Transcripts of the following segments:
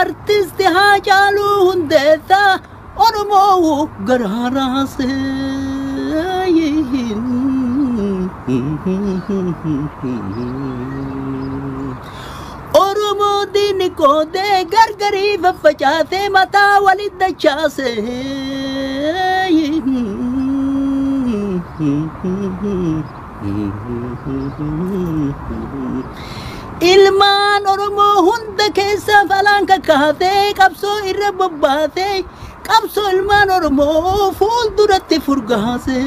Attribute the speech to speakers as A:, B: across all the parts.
A: Artisti Haacaaluu Hundeessaa Oromoo garaa raasee. Oromoo diinni qoodee gargarii faffacaasee mataa walitti dachaasee. Ilmaan Oromoo hunda keessa falaan kakaasee qabsoo irra bobbaasee qabsoo ilmaan Oromoo fuulduratti furgaasee.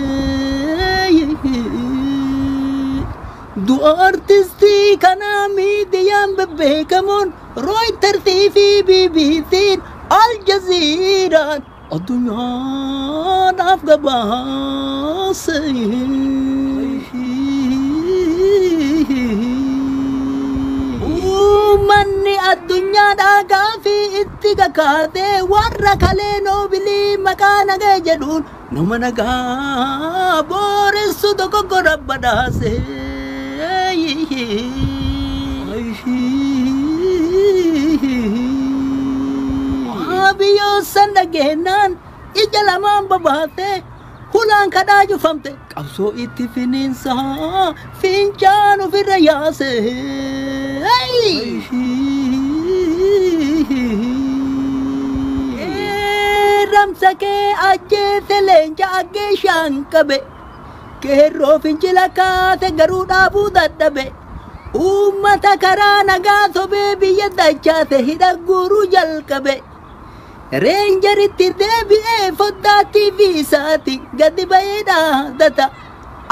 A: Du'a artistii kanaa miidiyaan bebbeekamoon Rooyitarsii fi BBC'n Al Jazeeraan addunyaadhaaf gabaase. Uummanni addunyaadhaa gaafii itti kakaatee warra kalee noobilii maqaa nagaa jedhuun nama nagaa booressu dogoggora badhaase. Abiyyoo san dhageenyaan ija lamaan babaatee hulaan kadhaa cufamte qabsoo itti finiinsaa fincaan ofirra yaase. Ramsa kee ajjeese leenca aggeeshaan qabe qeerroo fincila kaase garuu dhaabuu dadhabe. Uummata karaa nagaa sobee biyya dachaase hidha guuruu jalqabe. Reenjeritti deebi'ee foddaa TV isaati gadi ba'ee dhaadata.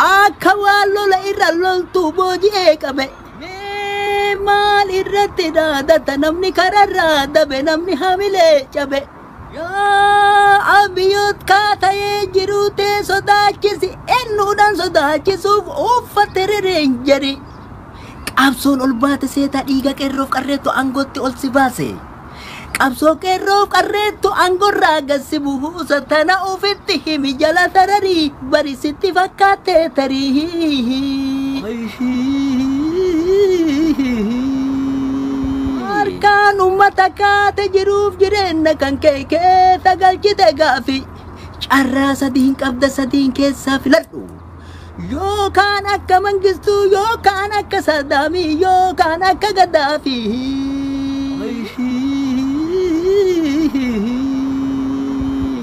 A: Akka waan lola irra loltuu booji'ee qabe. Mee maal irratti dhaadata namni kararraa dabe namni hamilee cabe. Yaa Abiyyoot kaatayee jiruu tee sodaachisi eenyuudhaan sodaachisuuf uffate reenjeri. Qabsoon ol baate seetaa dhiiga qeerroof qarreettu aangootti ol si baase. Qabsoo qeerroof qarreettu aangorraa gad si buusa tana ofitti himi jala tararii bari sitti fakkaattee tarii. Harkaan uummata kaate jiruuf jireenya kan kee keessa galchite gaafi. Carraa sadiin qabda sadiin keessaa filadhu. Yookaan akka Mangistuu yookaan akka Sadaamii yookaan akka Gaddaafii.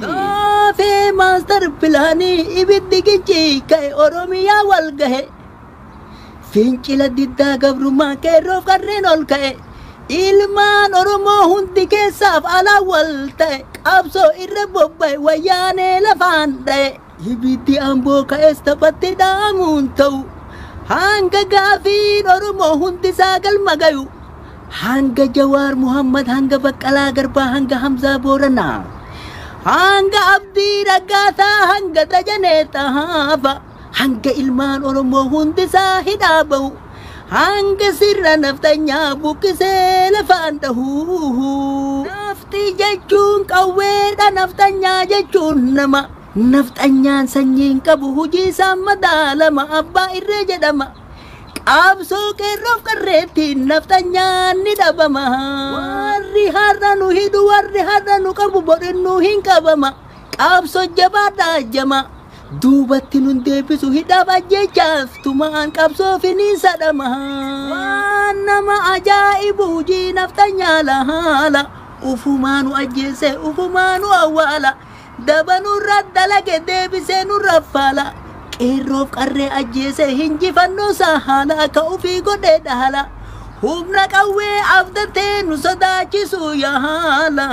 A: Gaafee maastar pilaanii ibiddi gincii ka'e Oromiyaa wal gahe. Fincila diddaa gabrummaa qeerroof qarreen ol ka'e. Ilmaan Oromoo hundi keessaaf alaa wal ta'e qabsoo irra bobba'e wayyaanee lafaan dha'e. Ibiddi amboo ka'es taphatti dhaamuun ta'u. Hanga gaafiin Oromoo hundi isaa galma gayu. Hanga Jawaar Muhammad, hanga Baqqalaa Garbaa, hanga Hamzaa Booranaa. Hanga Abdii Raggaasaa, hanga Dajanee Xahaafa. Hanga ilmaan Oromoo hundi isaa hidhaa ba'u. Hanga sirra naftanyaa buqqisee lafaan dhahu. Nafti jechuun qawweedha naftanyaa jechuun nama. Nafxanyaan sanyiin qabu hojii isaan madaalama abbaa irree jedhama. Qabsoo qeerroof qarreettiin nafxanyaan ni dhabama. Warri har'a nu hidhu warri har'a nu qabu bodhinnuu hin qabama. Qabsoo jabaadhaa jama. Duubatti nun deebisu hidhaaf ajjeechaaf tumaan qabsoo finiinsa dhama. Waan nama ajaa'ibu hojii nafxanyaa lahaala. Ufumaa nu ajjeese ufumaa nu awwaala. Daba nurra dalage deebisee nurra faala. Qeerroof qarree ajjeese hinjifannoo sahaala akka ofii godhee dhahala. Humna qawwee abdatee nu sodaachisu yaala.